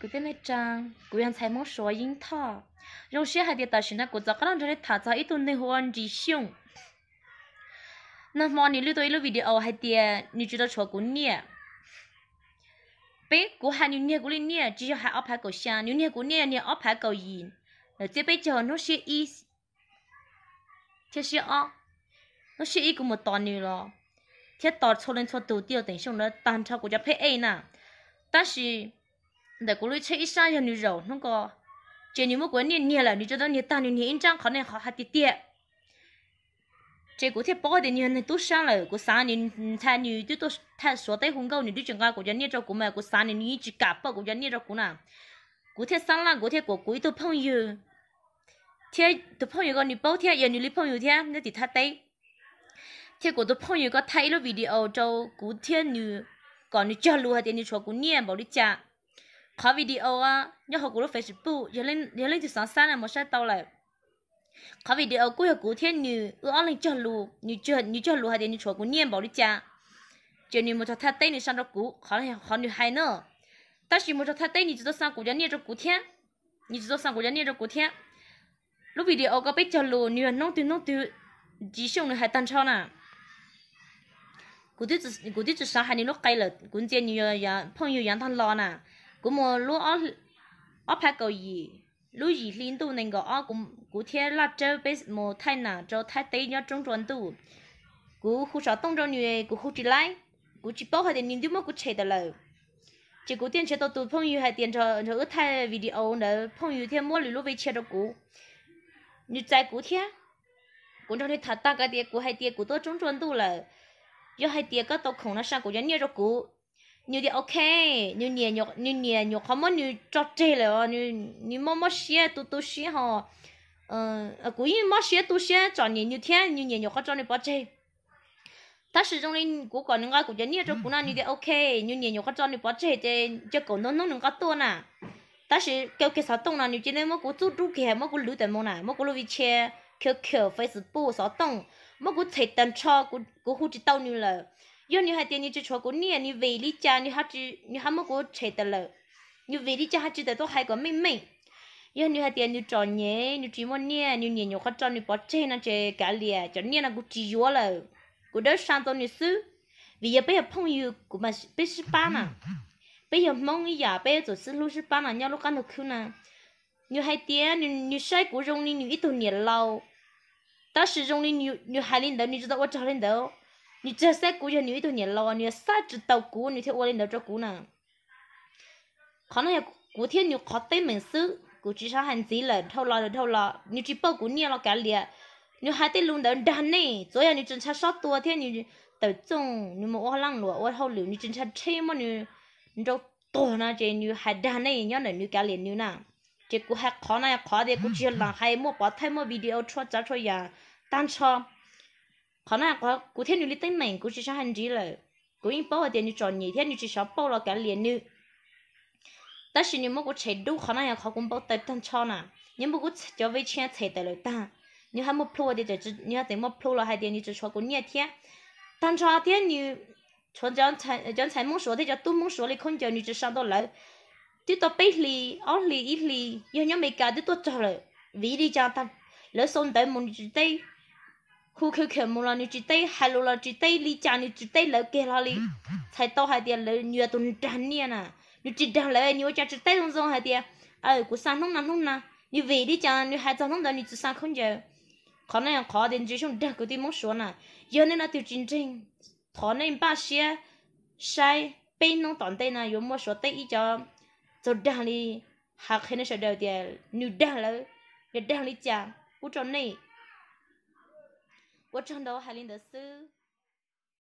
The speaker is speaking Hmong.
Kuv tej me tsaa, kuv yog ntxhais Hmoob Suav Yeeb Thoj. Zoo siab hais tias tam sim no kuv rov qab los nrog nej tham txog ib tug neeg hu ua Ntsis Xyooj. Nag hmo nws lwj tau ib lub video hais tias nws tsis tau tshuav kuv niaj. Peb, kuv hais nws niag kuv li niaj tsis yog hais ob phav kaum xya, nws niag kuv niaj yog niag ob phav kaum yim. Lawm txiab peb caug hnub siab ib thiab siab ob, hnub siab ib kuv mus tos nws los thiab tos txhua leej txhua tus tij laug Teem Xyooj ntawd tag nrho kuv cov pheb ej na. Tab sis ntawm kuv lub tsheb ib sab yog nws zaum hnub ko, ces nws muab kuv niaj niag lawm, nws tsis tau niag tag, nws niag ib nrab qhov nej qhov hais tiag tiag. Ces kuv thiaj paub tias nws yog neeg tub sab lawm, kuv xav nws ntshai nws twb tuaj thaij Suav teb hu nkauj, nws twb tsis nqa kuv cov niaj rau kuv mas kuv xav nws, nws yeej tsis kam pauj kuv cov niaj rau kuv na. Kuv thiaj xab laj, kuv thiaj kuam kuv ib tug phooj ywg, thiab tus phooj ywg ko nws paub thiab yog nws li phooj ywg thiab nyob tim Thaib teb, thiaj kuam tus phooj ywg ko thaij ib lub video rau kuv thiab nws, kom nws cog lus hais tias nws tshuav kuv niaj npaum li cas. Qhov video nyob hauv kuv lub Facebook, yog leej twg xav saib na mus saib tau lawm. Qhov video kuj yog kuv thiab nws wb ob leeg cog lus, nws cog lus hais tias nws tshuav kuv niaj npaum li cas. Ces nws mus rau Thaib teb nws xa rau kuv, qhov nws hais na. Tab sis mus rau Thaib teb nws tsis tau xa kuv cov niaj rau kuv thiab, nws tsis tau xa kuv cov niaj rau kuv thiab. Lub video ko peb cog lus nws yog hnub twg hnub twg, Ntsis Xyooj nws hais tag nrho na. Kuv twb tsis xav hais nws lub qe lawm, kuv ntxias nws phooj ywg yav ntag los na. Kuv mus lub ob phav kaum yim, lub yim hli ntuj nees nkaum ob, kuv thiab Laj Tsawb peb mus thaij nam rau Thaib teb nyob roob tsua ntuj. Kuv hu xov tooj rau nws, kuv hu tsis laib, kuv tsis paub hais tias nws twb muab kuv tshem tawm lawm. Ces kuv thiaj nrhiav tau tus phooj ywg hais tias nrog wb thaij video ntawd, phooj ywg thiaj muab lwm lub WeChat rau kuv. Nws txais kuv thiab, kuv nrog nws tham tag hais tias kuv hais tias kuv tuaj roob tsua ntuj lawm, yog hais tias koj tau khoom no xa kuv cov niaj rau kuv. Nws tias ok, nws niam nyuam qhuav muab nws tso tseg lawm, nws mob mob siab tu tu siab ho, kuv yeej mob siab tu siab txom nyem nws thiab, nws niam nyuam qhuav tso nws pov tseg. Tab sis zoo li kuv kom nws nqa kuv cov niaj rau kuv no, nws tias ok, nws niam nyuam qhuav tso nws pov tseg ces cia kaum ntau hnub nws nqa tuaj na. Tab sis kaw kiag xov tooj no nws cia li muab kuv txub rub kiag, muab kuv lwv tawm mus na, muab kuv lub WeChat, Q Q, Facebook, xov tooj, muab kuv tshem tag nrho, kuv hu tsis tau nws lawm. Yog nws hais tias nws tsis tshuav kuv niaj, nws vim li cas nws ho muab kuv tshem tawm lawm? Nws vim li cas ho tsis tawm tuaj hais kom meej meej? Yog nws hais tias nws txom nyem, nws tsis muaj niaj, nws niam nyuam qhuav tso nws pov tseg no ces kav liam, cov niaj no kuv tsis yuav lawm. Kuv dawb sa tau nws xwb, vim yog peb yog phooj ywg, kuv mas peb sib pab na. Peb yog Hmoob ib yam, peb txawm sib hlub sib pab no nyob lub qab ntuj khwb na. Nws hais tias nws saib kuv zoo li nws ib tug niam laus, tab sis zoo li nws hais li ntawd nws tsis tau ua rog li ntawd. Nws tsis saib kuv yog nws ib tug niam laus, nws xav tsis tau kuv nws thiaj ua li ntawd rau kuv na. Qhov no yog kuv thiab nws qhov teeb meem xwb, kuv tsis xav hais ntxiv lawm, dhau los dhau los, nws tsis pauj kuv niaj los kav liam. Nws hais tej lus ntawd dag nej, tsuav yog nws tsis ntshai sob tua thiab nws tawm txooj, nws mus ua leej luam ua hauj lwm, nws tsis ntshai tsheb muab nws nrau tuag no ces nws hais dag nej nyob ntawm nws kav liam nws na. Ces kuv hais qhov no yog qhov tias kuv tsis yog lam hais muaj pov thawj muaj video txhua tsav txhua yam tag nrho. Qhov no kuv thiab nws li teeb meem kuv tsis xav hais ntxiv lawm. Kuv yeej paub hais tias nws txom nyem thiab nws tsis xav pauj los kav liam nws. Tab sis nws muab kuv tshem dub, qhov no yog qhov kuv npau taws tag nrho na. Nws muab kuv cov WeChat tshem tawm lawm tag. Nws ho muaj plhu tias, nws ho tseem muaj plhu los hais tias nws tsis tshuav kuv niaj thiab. Tag nrho thiab nws tshuav cov ntxhais Hmoob Suav thiab cov tub Hmoob Suav li khaub ncaws nws tsis sa tau lawv. Twb tau peb hlis, ob hlis, ib hlis, yog nyob Amelikas twb tuaj txog lawm. Vim li cas lawv sau ntawv mus nws tsis teb, hu khawv khawm mus los nws tsis teb, hais lus los tsis teb, li cas nws tsis teb lawv kiag hlo li. Txhais tau hais tias lawv, nws yog tus dag niaj na. Nws tsis dag lawv nws ua cas tsis teb zoo zoo hais tias, kuv xa hnub no hnub no. Nws vim li cas nws hais txog hnub ntawd nws tsis xa khaub ncaws? Qhov no yog qhov tias Ntsis Xyooj dag kwv tij Hmoob Suav na. Yog nej leej twg tsis ntseeg, thov nej npaj siab saib peb hnub tom ntej no yuav muaj Suav teb ib co txaug dag li, hais qhia nej sawv daws tias nws dag lawv, nws dag li cas pub rau nej. Ua tsaug ntau, hais li ntawd xwb.